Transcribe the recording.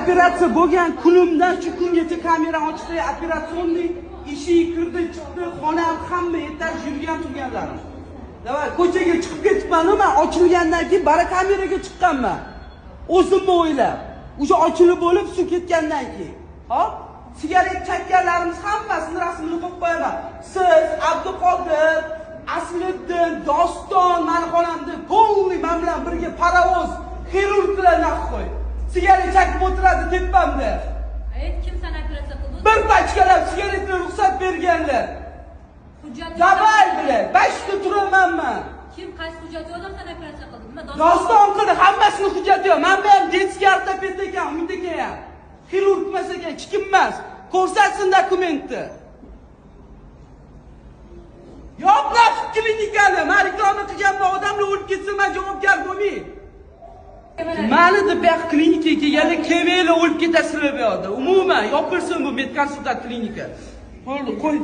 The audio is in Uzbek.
Operatsiya bo'lgan kunimdan shu kungacha kamera ochdi, операционный eshik kirdi, chiqdi, xonam, hamma etaj yurgan turganlarim. Давай, ko'chaga chiqib ketibman-u, man ochilgandan keyin bara kameraga chiqqanman. O'zimni o'ylab. O'sha ochilib bo'lib suv ketgandan keyin. Hop, sigaret chekkanlarimiz hammasini rasmini qo'yib qo'yaman. Siz, Abduqodir, Asliddin, Doston mani xonamda полный man bilan birga parovoz xirurglar нахуй. Sigaret chekib o'tiradi tepamda. Ayt, kim seni operatsiya qildi? Bir pachkalab sigaretga ruxsat berganlar. Hujjat. Давай, блядь, 5 ta turaman man. Kim, qaysi hujjat yo'q seni operatsiya qildi? Nima? Doston qildi, hammasini hujjati yo'q. Man bu ham детский ortoped ekan, Umid aka ham. Xirurg emas ekan, hech kim emas. Ko'rsatsin dokumentni. Yop нафиг klinikani. Man reklama qilganman, odamlar o'lib ketsa, man javobgar bo'lmayman. Mani deb bu yoq klinikaga kelganda kelmanglar, o'lib ketasizlar bu yoqda. Umuman yopilsin bu medkonsultant klinika. Bo'ldi, qo'y.